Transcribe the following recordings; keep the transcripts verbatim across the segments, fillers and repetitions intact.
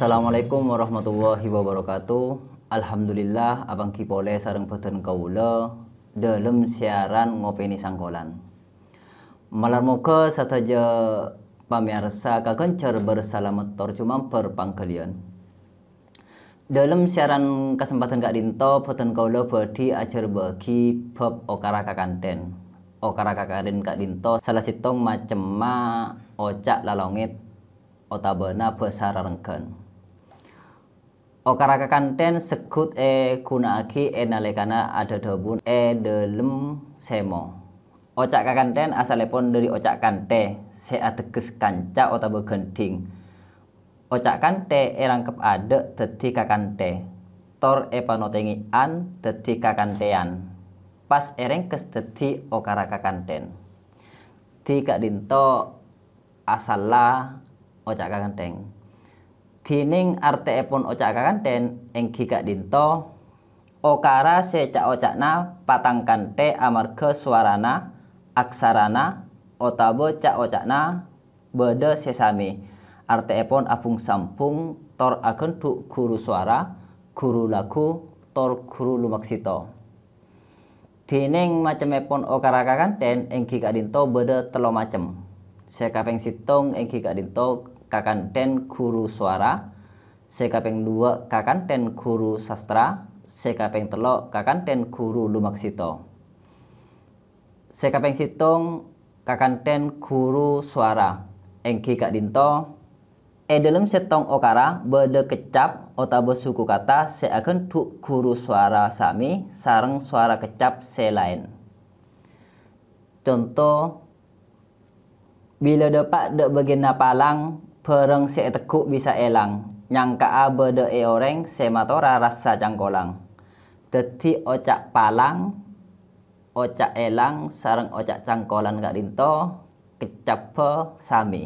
Assalamualaikum warahmatullahi wabarakatuh. Alhamdulillah, apangghi polè sareng bhâdhân kaulâ dâlem siaran Ngopènè Sangkolan. Malar moghâ sadhâjâ pamèyarsa kaghânjhâr bâr salamet tor jumambhâr pangghâliyân. Dâlem siaran kasempadhân ka'dinto, bhâdhân kaulâ bhâdhi ajhârbâ'âghi bab okara kakanthèn. Okara kakanthèn ka'dinto sala sèttong macemma oca' lalongèt otabâna bhâsa rarengghân. Okara kakanthèn segghut èghuna'aghi è nalèkana adhâdhâbun è dâlem sèmo. Oca' kakanthèn asalèpon dâri oca' kanthè sè adhegghès kanca otabâ ghânḍhing. Oca' kanthè èrangkep adâ' dhâddhi kakanthè, tor èpanotèngè an dhâddhi kakanthèyan, pas èrèngkes dhâddhi okara kakanthèn. Dhi ka'dinto asalla oca' kakanthèn. Dhinèng artèèpon oca' kakanthèn èngghi ka'dinto, okara sè ca'-oca'na patang kanthè amarghâ sowarana, aksarana, otabâ ca'-oca'na bâdâ sè samè, artèèpon abhung-sambhung tor aghânḍhu' ghuru sowara, ghuru lagu, tor ghuru lumaksèto. Dhinèng macemmèpon okara kakanthèn èngghi ka'dinto bâdâ tello macem. Sè kapèng sèttong èngghi ka'dinto kakanthèn ghuru sowara, sè kapèng duwâ' kakanthèn ghuru sastra, sè kapèng tello' kakanthèn ghuru lumaksèto. Sè kapèng sèttong kakanthèn ghuru sowara, èngghi ka'dinto. È dâlem sèttong okara bâdâ keccap otabâ suku kata sè aghânḍhu' ghuru sowara samè sareng sowara keccap sè laèn. Conto, bilâ dâpa' dâ' bâgiânna palang, bhârâng sè ètegghu' bisa èlang, nyangka'a bâdâ è orèng sè matora rassa cangkolang. Dhâddhi oca' palang, oca' èlang, sareng oca' cangkolan ka'dinto keccabbhâ samè.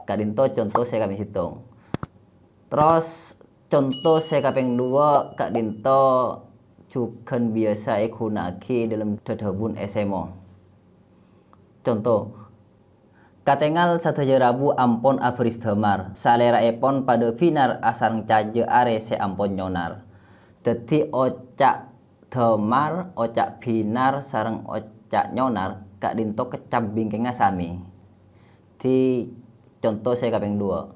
Ka'dinto conto sè kapèng sèttong. Terros, conto sè kapèng duwâ' ka'dinto jhughân biyasa èghuna'aghi dâlem dhâdhâbun è sèmo. Conto, katèngal sadhâjâ rabu ampon abhâris dhâmar, salèra'èpon padâ bhinar asareng cajâ arè sè ampon nyonar. Dhâddhi oca' dhâmar, oca' bhinar, sareng oca' nyonar ka'dinto keccap bingkèngnga samè. Dhi conto sè kapèng duwâ'.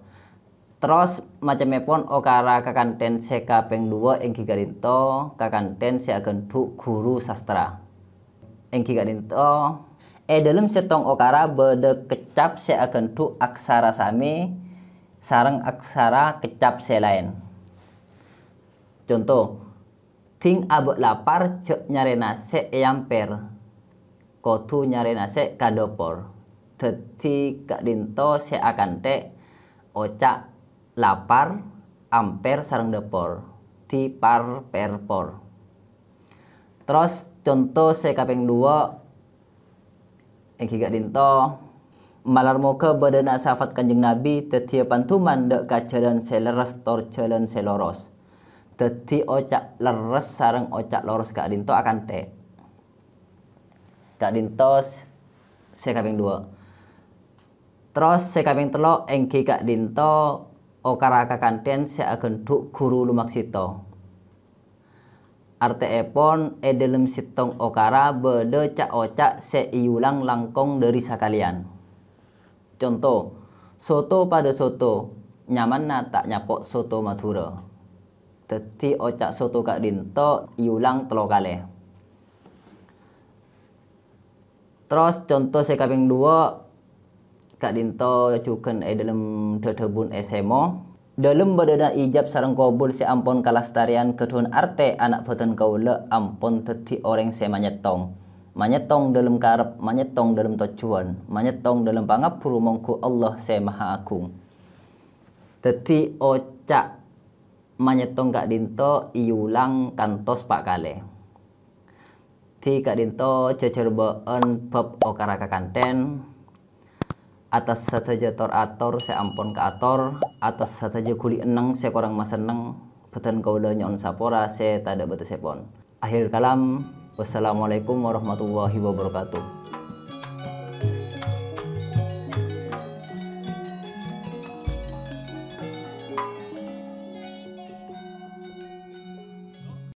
Terros, macemmèpon okara kakanthèn sè kapèng duwâ' èngghi ka'dinto kakanthèn sè aghânḍhu' ghuru sastra. Èngghi ka'dinto, è dâlem sèttong okara bâdâ keccap sè aghânḍhu' aksara samè sareng aksara keccap sè laèn. Conto, Dhing abâ' lapar jhâ' nyarè nasè' è ampèr, kodhu nyarè nasè' ka dâpor. Dhâddhi ka'dinto sè akanthè oca' lapar, ampèr sareng dâpor, dhi par, pèr, por. Terros conto sè kapèng duwâ', èngghi ka'dinto, malar moghâ bâdâna safaat Kanjeng Nabi dhâddhiyâ panduman dâ' ka jhâlân sè lerres tor jhâlân sè loros. Dhâddhi oca' lerres sareng oca' loros ka'dinto akanthè. Ka'dinto s-, sè kapèng duwâ'. Terros sè kapèng tello' èngghi ka'dinto okara kakanthèn sè aghânḍhu' ghuru lumaksèto. Artèèpon, è dâlem sèttong okara bâdâ ca'-oca' sè èulang langkong dâri sakalèyan. Conto, soto padâ soto, nyamanna ta' nyapo' soto Madhurâ. Dhâddhi oca' soto ka'dinto èulang tello kalè. Terros conto sè kapèng duwâ', ka'dinto jhughân è dâlem dhâdhâbun è sèmo. Dâlem bâdâna ijab sareng kobul sè ampon kalastarèyan ghâḍhuwân artè ana' bhâdhân kaulâ ampon dhâddhi orèng sè manyèttong. Manyèttong dâlem karep, manyèttong dâlem tojjhuwân, manyèttong dâlem pangabbhur mongghu Allah Sè Maha Agung. Dhâddhi oca' manyèttong ka'dinto èulang kantos pa' kalè. Dhi ka'dinto jhâjhârbâ'ân bab okara kakanthèn. Atas sadhâjâ tor-ator sè ampon kaator, atas sadhâjâ ghuli enneng sè korang masenneng, bhâdhân kaulâ nyo'on sapora sè tadâ' bâtessèpon. Akhirul kalam, wassalamualaikum warahmatullahi wabarakatuh.